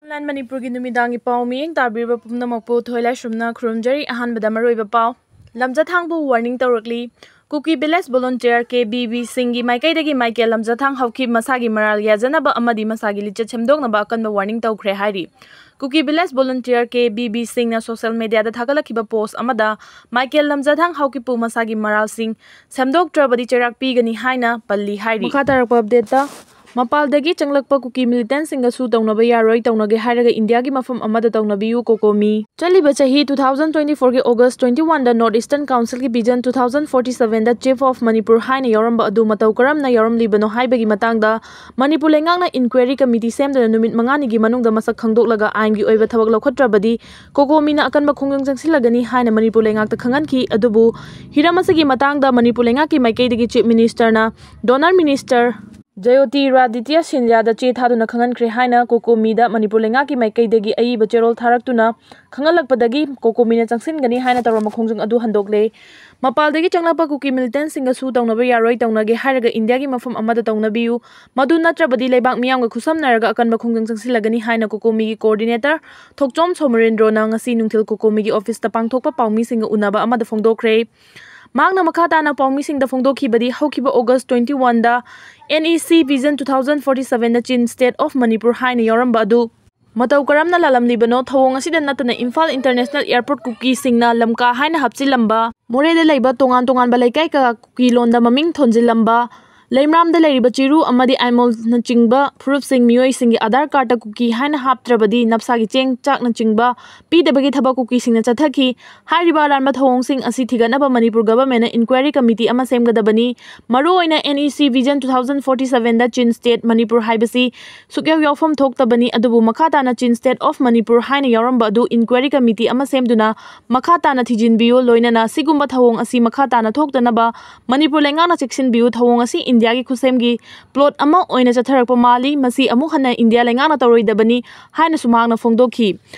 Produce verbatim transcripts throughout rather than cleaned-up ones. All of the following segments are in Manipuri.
ꯂꯥꯏꯟ ꯃꯅꯤꯄꯨꯔꯒꯤ ꯅꯨꯃꯤꯗꯥꯡꯒꯤ ꯄꯥꯎ ꯃꯤꯠꯌꯦꯡ ꯇꯥꯕꯤꯔꯤꯕ ꯄꯨꯝꯅꯃꯛꯄꯨ ꯊꯣꯏꯂꯥꯏꯁ꯭ꯔꯝꯅ ꯈꯨꯔꯨꯝꯖꯔꯤ꯫ ꯑꯍꯥꯟꯕꯗ ꯃꯔꯨꯑꯣꯏꯕ ꯄꯥꯎ꯫ ꯂꯝꯖꯊꯥꯡꯕꯨ warning ꯇꯧꯔꯛꯂꯤ꯫ ꯀꯨꯀꯤ village volunteer ꯀꯦ ꯕꯤ ꯕꯤ ꯁꯤꯡꯒꯤ ꯃꯥꯏꯀꯩꯗꯒꯤ ꯃꯥꯏꯀꯦꯜ ꯂꯝꯖꯊꯥꯡ ꯍꯧꯈꯤꯕ ꯃꯁꯥꯒꯤ ꯃꯔꯥꯜ ꯌꯥꯖꯅꯕ ꯑꯃꯗꯤ ꯃꯁꯥꯒꯤ ꯂꯤꯆꯠ ꯁꯦꯝꯗꯣꯛꯅꯕ ꯑꯀꯟꯕ warning ꯇꯧꯈ꯭ꯔꯦ ꯍꯥꯏꯔꯤ꯫ ꯀꯨꯀꯤ village volunteer ꯀꯦ ꯕꯤ ꯕꯤ ꯁꯤꯡꯅ social media ꯗ ꯊꯥꯒꯠꯂꯛꯈꯤꯕ post ꯑꯃꯗ ꯃꯥꯏꯀꯦꯜ ꯂꯝꯖꯊꯥꯡ ꯍꯧꯈꯤꯕꯄꯨ ꯃꯁꯥꯒꯤ ꯃꯔꯥꯜꯁꯤꯡ ꯁꯦꯝꯗꯣꯛꯇ꯭ꯔꯕꯗꯤ ꯆꯩꯔꯥꯛ ꯄꯤꯒꯅꯤ ꯍꯥꯏꯅ ꯄꯜꯂꯤ ꯍꯥꯏꯔꯤ꯫ ꯃꯈꯥ ꯇꯥꯔꯛꯄ update ꯇ, ꯃꯄꯥꯜꯗꯒꯤ ꯆꯪꯂꯛꯄ ꯀꯨꯀꯤ militant ꯁꯤꯡꯒꯁꯨ ꯇꯧꯅꯕ ꯌꯥꯔꯣꯏ, ꯇꯧꯅꯒꯦ ꯍꯥꯏꯔꯒ ꯏꯟꯗꯤꯌꯥꯒꯤ ꯃꯐꯝ ꯑꯃꯗ ꯇꯧꯅꯕꯤꯌꯨ, ꯀꯣꯀꯣꯃꯤ꯫ ꯆꯠꯂꯤꯕ ꯆꯍꯤ two thousand twenty four ꯒꯤ August twenty one ꯗ North Eastern Council ꯒꯤ vision two thousand forty seven the Chief of Manipur ꯍꯥꯏꯅ ꯌꯥꯎꯔꯝꯕ ꯑꯗꯨ ꯃꯇꯧ ꯀꯔꯝꯅ ꯌꯥꯎꯔꯝꯂꯤꯕꯅꯣ ꯍꯥꯏꯕꯒꯤ ꯃꯇꯥꯡꯗ ꯃꯅꯤꯄꯨꯔ ꯂꯩꯉꯥꯛꯅ inquiry committee ꯁꯦꯝꯗꯨꯅ ꯅꯨꯃꯤꯠ ꯃꯉꯥꯅꯤꯒꯤ ꯃꯅꯨꯡꯗ ꯃꯁꯛ ꯈꯪꯗꯣꯛꯂꯒ ꯑꯥꯏꯟꯒꯤ ꯑꯣꯏꯕ ꯊꯕꯛ ꯂꯧꯈꯠꯇ꯭ꯔꯕꯗꯤ ꯀꯣꯀꯣꯃꯤꯅ ꯑꯀꯟꯕ ꯈꯣꯡꯖꯪ ꯆꯪꯁꯤꯜꯂꯒꯅꯤ ꯍꯥꯏꯅ ꯃꯅꯤꯄꯨꯔ ꯂꯩꯉꯥꯛꯇ ꯈꯪꯍꯟꯈꯤ꯫ ꯑꯗꯨꯕꯨ ꯍꯤꯔꯝ ꯑꯁꯤꯒꯤ ꯃꯇꯥꯡꯗ ꯃꯅꯤꯄꯨꯔ ꯂꯩꯉꯥꯛꯀꯤ ꯃꯥꯏꯀꯩꯗꯒꯤ Chief Minister ꯅ Donor Minister ꯖꯌꯣꯇꯤꯔꯥꯗꯤꯇ꯭ꯌ ꯁꯤꯟꯙ꯭ꯌꯥꯗ ꯆꯦ ꯊꯥꯗꯨꯅ ꯈꯪꯍꯟꯈ꯭ꯔꯦ ꯍꯥꯏꯅ ꯀꯣꯀꯣꯃꯤꯗ ꯃꯅꯤꯄꯨꯔ ꯂꯩꯉꯥꯛꯀꯤ ꯃꯥꯏꯀꯩꯗꯒꯤ ꯑꯏꯕ ꯆꯦꯔꯣꯜ ꯊꯥꯔꯛꯇꯨꯅ ꯈꯪꯍꯜꯂꯛꯄꯗꯒꯤ ꯀꯣꯀꯣꯃꯤꯅ ꯆꯪꯁꯤꯟꯒꯅꯤ ꯍꯥꯏꯅ ꯇꯧꯔꯝꯕ ꯈꯣꯡꯖꯪ ꯑꯗꯨ ꯍꯟꯗꯣꯛꯂꯦ꯫ ꯃꯄꯥꯜꯗꯒꯤ ꯆꯪꯂꯛꯄ ꯀꯨꯀꯤ militant ꯁꯤꯡꯒꯁꯨ ꯇꯧꯅꯕ ꯌꯥꯔꯣꯏ, ꯇꯧꯅꯒꯦ ꯍꯥꯏꯔꯒ ꯏꯟꯗꯤꯌꯥꯒꯤ ꯃꯐꯝ ꯑꯃꯗ ꯇꯧꯅꯕꯤꯌꯨ, ꯃꯗꯨ ꯅꯠꯇ꯭ꯔꯕꯗꯤ ꯂꯩꯕꯥꯛ ꯃꯤꯌꯥꯝꯒ ꯈꯨꯠꯁꯝꯅꯔꯒ ꯑꯀꯟꯕ ꯈꯣꯡꯖꯪ ꯆꯪꯁꯤꯜꯂꯒꯅꯤ ꯍꯥꯏꯅ ꯀꯣꯀꯣꯃꯤꯒꯤ coordinator ꯊꯣꯛꯆꯣꯝ ꯁꯣꯃꯔꯦꯟꯗ꯭ꯔꯣꯅ ꯉꯁꯤ ꯅꯨꯡꯊꯤꯜ ꯀꯣꯀꯣꯃꯤꯒꯤ office ꯇ ꯄꯥꯡꯊꯣꯛꯄ ꯄꯥꯎꯃꯤꯁꯤꯡꯒ ꯎꯅꯕ ꯑꯃꯗ ꯐꯣꯡꯗꯣꯛꯈ꯭ꯔꯦ꯫ ꯃꯍꯥꯛꯅ ꯃꯈꯥ ꯇꯥꯅ ꯄꯥꯎꯃꯤꯁꯤꯡꯗ ꯐꯣꯡꯗꯣꯛꯈꯤꯕꯗꯤ, ꯍꯧꯈꯤꯕ August twenty one the N E C vision two thousand forty seven the Chin State of Manipur ꯍꯥꯏꯅ ꯌꯥꯎꯔꯝꯕ ꯑꯗꯨ ꯃꯇꯧ ꯀꯔꯝꯅ ꯂꯥꯜꯂꯝꯂꯤꯕꯅꯣ, ꯊꯧꯑꯣꯡ ꯑꯁꯤꯗ ꯅꯠꯇꯅ ꯏꯝꯐꯥꯜ International Airport ꯀꯨꯀꯤꯁꯤꯡꯅ ꯂꯝꯀꯥ ꯍꯥꯏꯅ ꯍꯥꯞꯆꯤꯜꯂꯝꯕ, ꯃꯣꯔꯦꯗ ꯂꯩꯕ ꯇꯣꯉꯥꯟ ꯇꯣꯉꯥꯟꯕ ꯂꯩꯀꯥꯏ ꯀꯌꯥ ꯀꯨꯀꯤ ꯂꯣꯟꯗ ꯃꯃꯤꯡ ꯊꯣꯟꯖꯤꯜꯂꯝꯕ, ꯂꯩꯃꯔꯥꯝꯗ ꯂꯩꯔꯤꯕ ꯆꯤꯔꯨ ꯑꯃꯗꯤ ꯑꯥꯏꯃꯣꯜꯅꯆꯤꯡꯕ ꯐꯨꯔꯨꯞꯁꯤꯡ ꯃꯤꯑꯣꯏꯁꯤꯡꯒꯤ ꯑꯙꯥꯔ ꯀꯥꯔꯗꯇ ꯀꯨꯀꯤ ꯍꯥꯏꯅ ꯍꯥꯞꯇ꯭ꯔꯕꯗꯤ ꯅꯞꯁꯥꯒꯤ ꯆꯦꯡ ꯆꯥꯛꯅꯆꯤꯡꯕ ꯄꯤꯗꯕꯒꯤ ꯊꯕꯛ ꯀꯨꯀꯤꯁꯤꯡꯅ ꯆꯠꯊꯈꯤ꯫ ꯍꯥꯏꯔꯤꯕ ꯑꯔꯥꯟꯕ ꯊꯧꯑꯣꯡꯁꯤꯡ ꯑꯁꯤ ꯊꯤꯒꯠꯅꯕ ꯃꯅꯤꯄꯨꯔ government ꯅ inquiry committee ꯑꯃ ꯁꯦꯝꯒꯗꯕꯅꯤ꯫ ꯃꯔꯨꯑꯣꯏꯅ N E C vision two thousand forty seven ꯗ Chin State Manipur ꯍꯥꯏꯕꯁꯤ ꯁꯨꯛꯌꯥꯎ ꯌꯥꯎꯐꯝ ꯊꯣꯛꯇꯕꯅꯤ꯫ ꯑꯗꯨꯕꯨ ꯃꯈꯥ ꯇꯥꯅ Chin State of Manipur ꯍꯥꯏꯅ ꯌꯥꯎꯔꯝꯕ ꯑꯗꯨ inquiry committee ꯑꯃ ꯁꯦꯝꯗꯨꯅ ꯃꯈꯥ ꯇꯥꯅ ꯊꯤꯖꯤꯟꯕꯤꯌꯨ꯫ ꯂꯣꯏꯅꯅ ꯁꯤꯒꯨꯝꯕ ꯊꯧꯑꯣꯡ ꯑꯁꯤ ꯃꯈꯥ ꯇꯥꯅ ꯊꯣꯛꯇꯅꯕ ꯃꯅꯤꯄꯨꯔ ꯂꯩꯉꯥꯛꯅ ꯆꯦꯛꯁꯤꯟꯕꯤꯌꯨ꯫ ꯊꯧꯑꯣꯡ ꯑꯁꯤ ꯏꯟꯗꯤꯌꯥꯒꯤ ꯈꯨꯠꯁꯦꯝꯒꯤ plot ꯑꯃ ꯑꯣꯏꯅ ꯆꯠꯊꯔꯛꯄ ꯃꯥꯜꯂꯤ꯫ ꯃꯁꯤ ꯑꯃꯨꯛ ꯍꯟꯅ ꯏꯟꯗꯤꯌꯥ ꯂꯩꯉꯥꯛꯅ ꯇꯧꯔꯣꯏꯗꯕꯅꯤ ꯍꯥꯏꯅꯁꯨ ꯃꯍꯥꯛꯅ ꯐꯣꯡꯗꯣꯛꯈꯤ꯫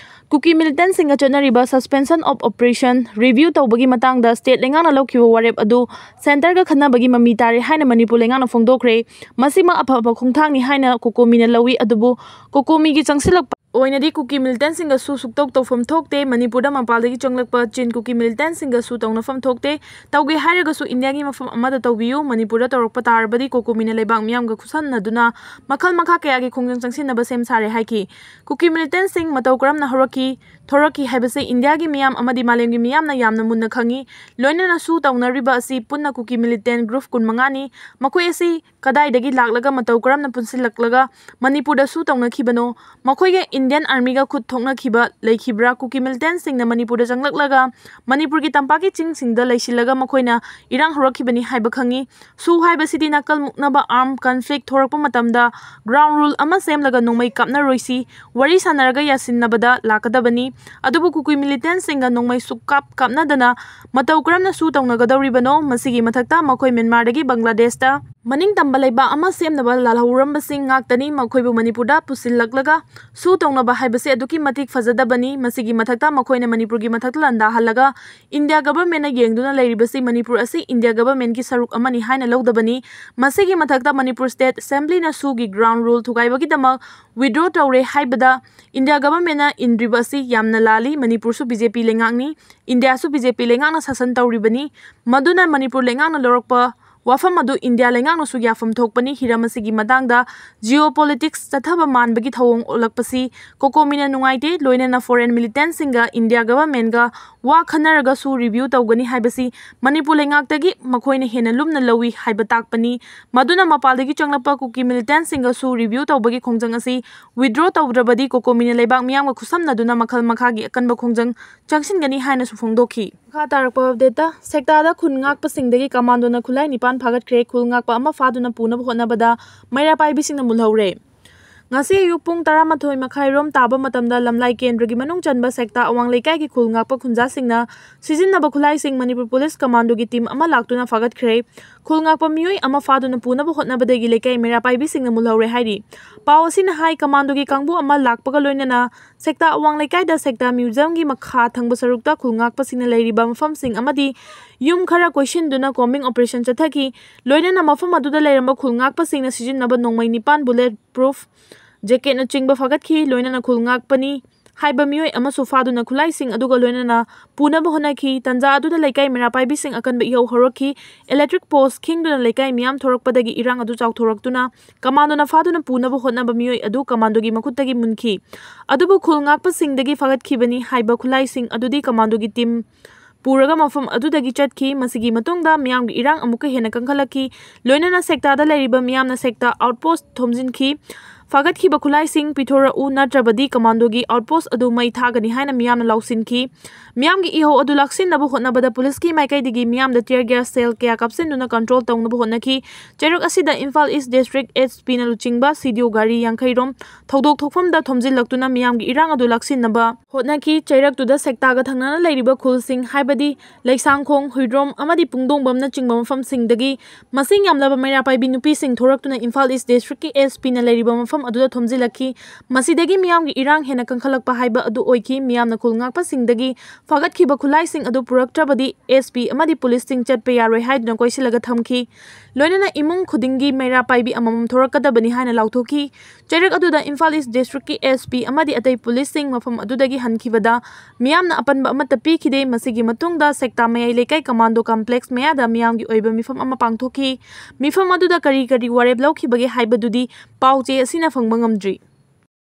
ꯀꯨꯀꯤ militant ꯁꯤꯡꯒ ꯆꯠꯅꯔꯤꯕ suspension of operation review ꯇꯧꯕꯒꯤ ꯃꯇꯥꯡꯗ state ꯂꯩꯉꯥꯛꯅ ꯂꯧꯈꯤꯕ ꯋꯥꯔꯦꯞ ꯑꯗꯨ centre ꯒ ꯈꯟꯅꯕꯒꯤ ꯃꯃꯤ ꯇꯥꯔꯦ ꯍꯥꯏꯅ ꯃꯅꯤꯄꯨꯔ ꯂꯩꯉꯥꯛꯅ ꯐꯣꯡꯗꯣꯛꯈ꯭ꯔꯦ꯫ ꯃꯁꯤꯃꯛ ꯑꯐꯕ ꯈꯣꯡꯊꯥꯡꯅꯤ ꯍꯥꯏꯅ ꯀꯣꯀꯣꯃꯤꯅ ꯂꯧꯏ꯫ ꯑꯗꯨꯕꯨ ꯀꯣꯀꯣꯃꯤꯒꯤ ꯆꯪꯁꯤꯜꯂꯛꯄ ꯑꯣꯏꯅꯗꯤ ꯀꯨꯀꯤ ꯃꯤꯂꯤꯇꯦꯟꯁꯤꯡꯒꯁꯨ ꯁꯨꯛꯇꯧ ꯇꯧꯐꯝ ꯊꯣꯛꯇꯦ꯫ ꯃꯅꯤꯄꯨꯔꯗ ꯃꯄꯥꯟꯗꯒꯤ ꯆꯪꯂꯛꯄ ꯆꯤꯟ ꯀꯨꯀꯤ ꯃꯤꯂꯤꯇꯦꯟꯁꯤꯡꯒꯁꯨ ꯇꯧꯅꯐꯝ ꯊꯣꯛꯇꯦ꯫ ꯇꯧꯒꯦ ꯍꯥꯏꯔꯒꯁꯨ ꯏꯟꯗꯤꯌꯥꯒꯤ ꯃꯐꯝ ꯑꯃꯗ ꯇꯧꯕꯤꯌꯨ꯫ ꯃꯅꯤꯄꯨꯔꯗ ꯇꯧꯔꯛꯄ ꯇꯥꯔꯕꯗꯤ ꯀꯣꯀꯣꯃꯤꯅ ꯂꯩꯕꯥꯛ ꯃꯤꯌꯥꯝꯒ ꯈꯨꯠꯁꯝꯅꯗꯨꯅ ꯃꯈꯜ ꯃꯈꯥ ꯀꯌꯥꯒꯤ ꯈꯣꯡꯖꯪ ꯆꯪꯁꯤꯟꯅꯕ ꯁꯦꯝ ꯁꯥꯔꯦ ꯍꯥꯏꯈꯤ꯫ ꯀꯨꯀꯤ ꯃꯤꯂꯤꯇꯦꯟꯁꯤꯡ ꯃꯇꯧ ꯀꯔꯝꯅ ꯍꯧꯔꯛꯈꯤ, ꯊꯣꯔꯛꯈꯤ ꯍꯥꯏꯕꯁꯤ ꯏꯟꯗꯤꯌꯥꯒꯤ ꯃꯤꯌꯥꯝ ꯑꯃꯗꯤ ꯃꯥꯂꯦꯝꯒꯤ ꯃꯤꯌꯥꯝꯅ ꯌꯥꯝꯅ ꯃꯨꯟꯅ ꯈꯪꯏ꯫ ꯂꯣꯏꯅꯅ ꯁꯨ ꯇꯧꯅꯔꯤꯕ ꯑꯁꯤ ꯄꯨꯟꯅ ꯀꯨꯀꯤ ꯃꯤꯂꯤꯇꯦꯟ ꯒ꯭ꯔꯨꯞ ꯀꯨꯟꯃꯉꯥꯅꯤ꯫ ꯃꯈꯣꯏ ꯑꯁꯤ ꯀꯗꯥꯏꯗꯒꯤ ꯂꯥꯛꯂꯒ ꯃꯇꯧ ꯀꯔꯝꯅ ꯄꯨꯟꯁꯤꯜꯂꯛꯂꯒ ꯃꯅꯤꯄꯨꯔꯗꯁꯨ ꯇꯧꯅꯈꯤꯕꯅꯣ? ꯃꯈꯣꯏꯒ ꯏꯟꯗꯤꯌꯟ ꯑꯥꯔꯃꯤꯒ ꯈꯨꯠ ꯊꯣꯛꯅꯈꯤꯕ ꯂꯩꯈꯤꯕ꯭ꯔꯥ? ꯀꯨꯀꯤ ꯃꯤꯂꯤꯇꯦꯟꯁꯤꯡꯅ ꯃꯅꯤꯄꯨꯔꯗ ꯆꯪꯂꯛꯂꯒ ꯃꯅꯤꯄꯨꯔꯒꯤ ꯇꯝꯄꯥꯛꯀꯤ ꯆꯤꯡꯁꯤꯡꯗ ꯂꯩꯁꯤꯜꯂꯒ ꯃꯈꯣꯏꯅ ꯏꯔꯥꯡ ꯍꯧꯔꯛꯈꯤꯕꯅꯤ ꯍꯥꯏꯕ ꯈꯪꯉꯤ꯫ ꯁꯨ ꯍꯥꯏꯕꯁꯤꯗꯤ ꯅꯥꯀꯜ ꯃꯨꯛꯅꯕ ꯑꯥꯔꯝ ꯀꯟꯐ꯭ꯂꯤꯛ ꯊꯣꯔꯛꯄ ꯃꯇꯝꯗ ꯒ꯭ꯔꯥꯎꯟ ꯔꯨꯜ ꯑꯃ ꯁꯦꯝꯂꯒ ꯅꯣꯡꯃꯩ ꯀꯥꯞꯅꯔꯣꯏꯁꯤ, ꯋꯥꯔꯤ ꯁꯥꯟꯅꯔꯒ ꯌꯥꯁꯤꯟꯅꯕꯗ ꯂꯥꯛꯀꯗꯕꯅꯤ꯫ ꯑꯗꯨꯕꯨ ꯀꯨꯀꯤ ꯃꯤꯂꯤꯇꯦꯟꯁꯤꯡꯒ ꯅꯣꯡꯃꯩ ꯁꯨꯛꯀꯥꯞ ꯀꯥꯞꯅꯗꯅ ꯃꯇꯧ ꯀꯔꯝꯅ ꯁꯨ ꯇꯧꯅꯒꯗꯧꯔꯤꯕꯅꯣ? ꯃꯁꯤꯒꯤ ꯃꯊꯛꯇ ꯃꯈꯣꯏ ꯃ꯭ꯌꯥꯟꯃꯥꯔꯗꯒꯤ ꯕꯪꯒ꯭ꯂꯥꯗꯦꯁꯇ ꯃꯅꯤꯡ ꯇꯝꯕ ꯂꯩꯕꯥꯛ ꯑꯃ ꯁꯦꯝꯅꯕ ꯂꯥꯜꯍꯧꯔꯝꯕꯁꯤꯡ ꯉꯥꯛꯇꯅꯤ꯫ ꯃꯈꯣꯏꯕꯨ ꯃꯅꯤꯄꯨꯔꯗ ꯄꯨꯁꯤꯜꯂꯛꯂꯒ ꯁꯨ ꯇꯧꯅꯕ ꯍꯥꯏꯕꯁꯤ ꯑꯗꯨꯛꯀꯤ ꯃꯇꯤꯛ ꯐꯖꯗꯕꯅꯤ꯫ ꯃꯁꯤꯒꯤ ꯃꯊꯛꯇ ꯃꯈꯣꯏꯅ ꯃꯅꯤꯄꯨꯔꯒꯤ ꯃꯊꯛꯇ ꯂꯥꯟꯗꯥꯍꯜꯂꯒ ꯏꯟꯗꯤꯌꯥ ꯒꯚꯔꯟꯃꯦꯟꯅ ꯌꯦꯡꯗꯨꯅ ꯂꯩꯔꯤꯕꯁꯤ ꯃꯅꯤꯄꯨꯔ ꯑꯁꯤ ꯏꯟꯗꯤꯌꯥ ꯒꯚꯔꯟꯃꯦꯟꯒꯤ ꯁꯔꯨꯛ ꯑꯃꯅꯤ ꯍꯥꯏꯅ ꯂꯧꯗꯕꯅꯤ꯫ ꯃꯁꯤꯒꯤ ꯃꯊꯛꯇ ꯃꯅꯤꯄꯨꯔ ꯁ꯭ꯇꯦꯠ ꯑꯦꯁꯦꯝꯕ꯭ꯂꯤꯅ ꯁꯨꯒꯤ ꯒ꯭ꯔꯥꯎꯟ ꯔꯨꯜ ꯊꯨꯒꯥꯏꯕꯒꯤꯗꯃꯛ ꯋꯤꯗ꯭ꯔꯣ ꯇꯧꯔꯦ ꯍꯥꯏꯕꯗ ꯏꯟꯗꯤꯌꯥ ꯒꯚꯔꯟꯃꯦꯟꯅ ꯏꯟꯗ꯭ꯔꯤꯕ ꯑꯁꯤ ꯌꯥꯝꯅ ꯂꯥꯜꯂꯤ꯫ ꯃꯅꯤꯄꯨꯔꯁꯨ ꯕꯤ ꯖꯦ ꯄꯤ ꯂꯩꯉꯥꯛꯅꯤ, ꯏꯟꯗꯤꯌꯥꯁꯨ ꯕꯤ ꯖꯦ ꯄꯤ ꯂꯩꯉꯥꯛꯅ ꯁꯥꯁꯟ ꯇꯧꯔꯤꯕꯅꯤ꯫ ꯃꯗꯨꯅ ꯃꯅꯤꯄꯨꯔ ꯂꯩꯉꯥꯛꯅ ꯂꯧꯔꯛꯄ ꯋꯥꯐꯝ ꯑꯗꯨ ꯏꯟꯗꯤꯌꯥ ꯂꯩꯉꯥꯛꯅꯁꯨ ꯌꯥꯐꯝ ꯊꯣꯛꯄꯅꯤ꯫ ꯍꯤꯔꯝ ꯑꯁꯤꯒꯤ ꯃꯇꯥꯡꯗ ꯖꯤꯑꯣ ꯄꯣꯂꯤꯇꯤꯛꯁ ꯆꯠꯊꯕ ꯃꯥꯟꯕꯒꯤ ꯊꯧꯑꯣꯡ ꯎꯠꯂꯛꯄꯁꯤ ꯀꯣꯀꯣꯃꯤꯅ ꯅꯨꯡꯉꯥꯏꯇꯦ꯫ ꯂꯣꯏꯅꯅ ꯐꯣꯔꯦꯟ ꯃꯤꯂꯤꯇꯦꯟꯁꯤꯡꯒ ꯏꯟꯗꯤꯌꯥ ꯒꯚꯔꯟꯃꯦꯟꯒ ꯋꯥ ꯈꯟꯅꯔꯒꯁꯨ ꯔꯤꯚ꯭ꯌꯨ ꯇꯧꯒꯅꯤ ꯍꯥꯏꯕꯁꯤ ꯃꯅꯤꯄꯨꯔ ꯂꯩꯉꯥꯛꯇꯒꯤ ꯃꯈꯣꯏꯅ ꯍꯦꯟꯅ ꯂꯨꯝꯅ ꯂꯧꯏ ꯍꯥꯏꯕ ꯇꯥꯛꯄꯅꯤ꯫ ꯃꯗꯨꯅ ꯃꯄꯥꯟꯗꯒꯤ ꯆꯪꯂꯛꯄ ꯀꯨꯀꯤ ꯃꯤꯂꯤꯇꯦꯟꯁꯤꯡꯒꯁꯨ ꯔꯤꯚ꯭ꯌꯨ ꯇꯧꯕꯒꯤ ꯈꯣꯡꯖꯪ ꯑꯁꯤ ꯋꯤꯗ꯭ꯔꯣ ꯇꯧꯗ꯭ꯔꯕꯗꯤ ꯀꯣꯀꯣꯃꯤꯅ ꯂꯩꯕꯥꯛ ꯃꯤꯌꯥꯝꯒ ꯈꯨꯠꯁꯝꯅꯗꯨꯅ ꯃꯈꯜ ꯃꯈꯥꯒꯤ ꯑꯀꯟꯕ ꯈꯣꯡꯖꯪ ꯆꯪꯁꯤꯟꯒꯅꯤ ꯍꯥꯏꯅꯁꯨ ꯐꯣꯡꯗꯣꯛꯈꯤ꯫ ꯃꯈꯥ ꯇꯥꯔꯛꯄ ꯑꯞꯗꯦꯠꯇ, ꯁꯦꯛꯇꯥꯗ ꯈꯨꯟ ꯉꯥꯛꯄꯁꯤꯡꯗꯒꯤ ꯀꯃꯥꯟꯗꯣꯅ ꯈꯨꯠꯂꯥꯏ ꯅꯤꯄꯥꯟ ꯐꯥꯒꯠꯈ꯭ꯔꯦ꯫ ꯈꯨꯜ ꯉꯥꯛꯄ ꯑꯃ ꯐꯥꯗꯨꯅ ꯄꯨꯅꯕ ꯍꯣꯠꯅꯕꯗ ꯃꯩꯔꯥ ꯄꯥꯏꯕꯤꯁꯤꯡꯅ ꯃꯨꯜꯍꯧꯔꯦ꯫ ꯉꯁꯤ ꯑꯌꯨꯛ ꯄꯨꯡ ꯇꯔꯥꯃꯥꯊꯣꯏ ꯃꯈꯥꯏ ꯔꯣꯝ ꯇꯥꯕ ꯃꯇꯝꯗ ꯂꯝꯂꯥꯏ ꯀꯦꯟꯗ꯭ꯔꯒꯤ ꯃꯅꯨꯡ ꯆꯟꯕ ꯁꯦꯛꯇꯥ ꯑꯋꯥꯡ ꯂꯩꯀꯥꯏꯒꯤ ꯈꯨꯜ ꯉꯥꯛꯄ ꯈꯨꯟꯖꯥꯁꯤꯡꯅ ꯁꯤꯖꯤꯟꯅꯕ ꯈꯨꯠꯂꯥꯏꯁꯤꯡ ꯃꯅꯤꯄꯨꯔ ꯄꯨꯂꯤꯁ ꯀꯃꯥꯟꯗꯣꯒꯤ ꯇꯤꯝ ꯑꯃ ꯂꯥꯛꯇꯨꯅ ꯐꯥꯒꯠꯈ꯭ꯔꯦ꯫ ꯈꯨꯜ ꯉꯥꯛꯄ ꯃꯤꯑꯣꯏ ꯑꯃ ꯐꯥꯗꯨꯅ ꯄꯨꯅꯕ ꯍꯣꯠꯅꯕꯗꯒꯤ ꯂꯩꯀꯥꯏ ꯃꯩꯔꯥ ꯄꯥꯏꯕꯤꯁꯤꯡꯅ ꯃꯨꯜꯍꯧꯔꯦ ꯍꯥꯏꯔꯤ꯫ ꯄꯥꯎ ꯑꯁꯤꯅ ꯍꯥꯏ, ꯀꯃꯥꯟꯗꯣꯒꯤ ꯀꯥꯡꯕꯨ ꯑꯃ ꯂꯥꯛꯄꯒ ꯂꯣꯏꯅꯅ ꯁꯦꯛꯇꯥ ꯑꯋꯥꯡ ꯂꯩꯀꯥꯏꯗ ꯁꯦꯛꯇꯥ ꯃ꯭ꯌꯨꯖꯤꯌꯝꯒꯤ ꯃꯈꯥ ꯊꯪꯕ ꯁꯔꯨꯛꯇ ꯈꯨꯜ ꯉꯥꯛꯄꯁꯤꯡꯅ ꯂꯩꯔꯤꯕ ꯃꯐꯝꯁꯤꯡ ꯑꯃꯗꯤ ꯌꯨꯝ ꯈꯔ ꯀꯣꯏꯁꯤꯟꯗꯨꯅ ꯀꯣꯝꯕꯤꯡ ꯑꯣꯄꯔꯦꯁꯟ ꯆꯠꯊꯈꯤ꯫ ꯂꯣꯏꯅꯅ ꯃꯐꯝ ꯑꯗꯨꯗ ꯂꯩꯔꯝꯕ ꯈꯨꯜ ꯉꯥꯛꯄꯁꯤꯡꯅ ꯁꯤꯖꯤꯟꯅꯕ ꯅꯣꯡꯃꯩ ꯅꯤꯄꯥꯟ, ꯕꯨꯂꯦꯠ ꯄ꯭ꯔꯨꯐ ꯖꯦꯀꯦꯠꯅꯆꯤꯡꯕ ꯐꯥꯒꯠꯈꯤ꯫ ꯂꯣꯏꯅꯅ ꯈꯨꯜ ꯉꯥꯛꯄꯅꯤ ꯍꯥꯏꯕ ꯃꯤꯑꯣꯏ ꯑꯃꯁꯨ ꯐꯥꯗꯨꯅ ꯈꯨꯠꯂꯥꯏꯁꯤꯡ ꯑꯗꯨꯒ ꯂꯣꯏꯅꯅ ꯄꯨꯅꯕ ꯍꯣꯠꯅꯈꯤ꯫ ꯇꯟꯖꯥ ꯑꯗꯨꯗ ꯂꯩꯀꯥꯏ ꯃꯩꯔꯥ ꯄꯥꯏꯕꯤꯁꯤꯡ ꯑꯀꯟꯕ ꯏꯍꯧ ꯍꯧꯔꯛꯈꯤ꯫ ꯏꯂꯦꯛꯇ꯭ꯔꯤꯛ ꯄꯣꯁ ꯈꯤꯡꯗꯨꯅ ꯂꯩꯀꯥꯏ ꯃꯤꯌꯥꯝ ꯊꯣꯔꯛꯄꯗꯒꯤ ꯏꯔꯥꯡ ꯑꯗꯨ ꯆꯥꯎꯊꯣꯔꯛꯇꯨꯅ ꯀꯃꯥꯟꯗꯣꯅ ꯐꯥꯗꯨꯅ ꯄꯨꯅꯕ ꯍꯣꯠꯅꯕ ꯃꯤꯑꯣꯏ ꯑꯗꯨ ꯀꯃꯥꯟꯗꯣꯒꯤ ꯃꯈꯨꯠꯇꯒꯤ ꯃꯨꯟꯈꯤ꯫ ꯑꯗꯨꯕꯨ ꯈꯨꯜ ꯉꯥꯛꯄꯁꯤꯡꯗꯒꯤ ꯐꯥꯒꯠꯈꯤꯕꯅꯤ ꯍꯥꯏꯕ ꯈꯨꯠꯂꯥꯏꯁꯤꯡ ꯑꯗꯨꯗꯤ ꯀꯃꯥꯟꯗꯣꯒꯤ ꯇꯤꯝ ꯄꯨꯔꯒ ꯃꯐꯝ ꯑꯗꯨꯗꯒꯤ ꯆꯠꯈꯤ꯫ ꯃꯁꯤꯒꯤ ꯃꯇꯨꯡꯗ ꯃꯤꯌꯥꯝꯒꯤ ꯏꯔꯥꯡ ꯑꯃꯨꯛꯀ ꯍꯦꯟꯅ ꯀꯟꯈꯠꯂꯛꯈꯤ꯫ ꯂꯣꯏꯅꯅ ꯁꯦꯛꯇꯥꯗ ꯂꯩꯔꯤꯕ ꯃꯤꯌꯥꯝꯅ ꯁꯦꯛꯇꯥ ꯑꯥꯎꯠꯄꯣꯁ ꯊꯣꯝꯖꯤꯟꯈꯤ꯫ ꯐꯥꯒꯠꯈꯤꯕ ꯈꯨꯠꯂꯥꯏꯁꯤꯡ ꯄꯤꯊꯣꯔꯛꯎ, ꯅꯠꯇ꯭ꯔꯕꯗꯤ ꯀꯃꯥꯟꯗꯣꯒꯤ ꯑꯥꯎꯠꯄꯣꯁ ꯑꯗꯨ ꯃꯩ ꯊꯥꯒꯅꯤ ꯍꯥꯏꯅ ꯃꯤꯌꯥꯝꯅ ꯂꯥꯎꯁꯤꯟꯈꯤ꯫ ꯃꯤꯌꯥꯝꯒꯤ ꯏꯍꯧ ꯑꯗꯨ ꯂꯥꯛꯁꯤꯟꯅꯕ ꯍꯣꯠꯅꯕꯗ ꯄꯨꯂꯤꯁꯀꯤ ꯃꯥꯏꯀꯩꯗꯒꯤ ꯃꯤꯌꯥꯝꯗ tear gas shell ꯀꯌꯥ ꯀꯥꯞꯁꯤꯟꯗꯨꯅ control ꯇꯧꯅꯕ ꯍꯣꯠꯅꯈꯤ꯫ ꯆꯩꯔꯛ ꯑꯁꯤꯗ ꯏꯝꯐꯥꯜ ꯏꯁ ꯗꯤꯁꯇ꯭ꯔꯤꯛ ꯑꯦꯁ ꯄꯤꯅ ꯂꯨꯆꯤꯡꯕ ꯁꯤ ꯗꯤ ꯑꯣ ꯒꯥꯔꯤ ꯌꯥꯡꯈꯩ ꯔꯣꯝ ꯊꯧꯗꯣꯛ ꯊꯣꯛꯐꯝꯗ ꯊꯣꯝꯖꯤꯜꯂꯛꯇꯨꯅ ꯃꯤꯌꯥꯝꯒꯤ ꯏꯔꯥꯡ ꯑꯗꯨ ꯂꯥꯛꯁꯤꯟꯅꯕ ꯍꯣꯠꯅꯈꯤ꯫ ꯆꯩꯔꯛꯇꯨꯗ ꯁꯦꯛꯇꯥꯒ ꯊꯪꯅꯅ ꯂꯩꯔꯤꯕ ꯈꯨꯜꯁꯤꯡ, ꯍꯥꯏꯕꯗꯤ ꯂꯩꯁꯥꯡꯈꯣꯡ, ꯍꯨꯏꯗ꯭ꯔꯣꯝ ꯑꯃꯗꯤ ꯄꯨꯡꯗꯣꯡꯕꯝꯅꯆꯤꯡꯕ ꯃꯐꯝꯁꯤꯡꯗꯒꯤ ꯃꯁꯤꯡ ꯌꯥꯝꯂꯕ ꯃꯩꯔꯥ ꯄꯥꯏꯕꯤ ꯅꯨꯄꯤꯁꯤꯡ ꯊꯣꯔꯛꯇꯨꯅ ꯏꯝꯐꯥꯜ ꯏꯁ ꯗꯤꯁꯇ꯭ꯔꯤꯛꯀꯤ ꯑꯦꯁ ꯄꯤꯅ ꯂꯩꯔꯤꯕ ꯃꯐꯝ ꯑꯗꯨꯗ ꯊꯣꯝꯖꯤꯜꯂꯛꯈꯤ꯫ ꯃꯁꯤꯗꯒꯤ ꯃꯤꯌꯥꯝꯒꯤ ꯏꯔꯥꯡ ꯍꯦꯟꯅ ꯀꯟꯈꯠꯂꯛꯄ ꯍꯥꯏꯕ ꯑꯗꯨ ꯑꯣꯏꯈꯤ꯫ ꯃꯤꯌꯥꯝꯅ ꯈꯨꯜ ꯉꯥꯛꯄꯁꯤꯡꯗꯒꯤ ꯐꯥꯒꯠꯈꯤꯕ ꯈꯨꯠꯂꯥꯏꯁꯤꯡ ꯑꯗꯨ ꯄꯨꯔꯛꯇ꯭ꯔꯕꯗꯤ ꯑꯦꯁ ꯄꯤ ꯑꯃꯗꯤ ꯄꯨꯂꯤꯁꯁꯤꯡ ꯆꯠꯄ ꯌꯥꯔꯣꯏ ꯍꯥꯏꯗꯨꯅ ꯀꯣꯏꯁꯤꯜꯂꯒ ꯊꯝꯈꯤ꯫ ꯂꯣꯏꯅꯅ ꯏꯃꯨꯡ ꯈꯨꯗꯤꯡꯒꯤ ꯃꯩꯔꯥ ꯄꯥꯏꯕꯤ ꯑꯃꯃꯝ ꯊꯣꯔꯛꯀꯗꯕꯅꯤ ꯍꯥꯏꯅ ꯂꯥꯎꯊꯣꯛꯈꯤ꯫ ꯆꯩꯔꯛ ꯑꯗꯨꯗ ꯏꯝꯐꯥꯜ ꯏꯁ ꯗꯤꯁꯇ꯭ꯔꯤꯛꯀꯤ ꯑꯦꯁ ꯄꯤ ꯑꯃꯗꯤ ꯑꯇꯩ ꯄꯨꯂꯤꯁꯁꯤꯡ ꯃꯐꯝ ꯑꯗꯨꯗꯒꯤ ꯍꯟꯈꯤꯕꯗ ꯃꯤꯌꯥꯝꯅ ꯑꯄꯟꯕ ꯑꯃꯠꯇ ꯄꯤꯈꯤꯗꯦ꯫ ꯃꯁꯤꯒꯤ ꯃꯇꯨꯡꯗ ꯁꯦꯛꯇꯥ ꯃꯌꯥꯏ ꯂꯩꯀꯥꯏ ꯀꯃꯥꯟꯗꯣ ꯀꯝꯄ꯭ꯂꯦꯛꯁ ꯃꯌꯥꯗ ꯃꯤꯌꯥꯝꯒꯤ ꯑꯣꯏꯕ ꯃꯤꯐꯝ ꯑꯃ ꯄꯥꯡꯊꯣꯛꯈꯤ꯫ ꯃꯤꯐꯝ ꯑꯗꯨꯗ ꯀꯔꯤ ꯀꯔꯤ ꯋꯥꯔꯦꯞ ꯂꯧꯈꯤꯕꯒꯦ ꯍꯥꯏꯕꯗꯨꯗꯤ ꯄꯥꯎ ꯆꯦ ꯑꯁꯤꯅ ꯐꯪꯕ ꯉꯝꯗ꯭ꯔꯤ꯫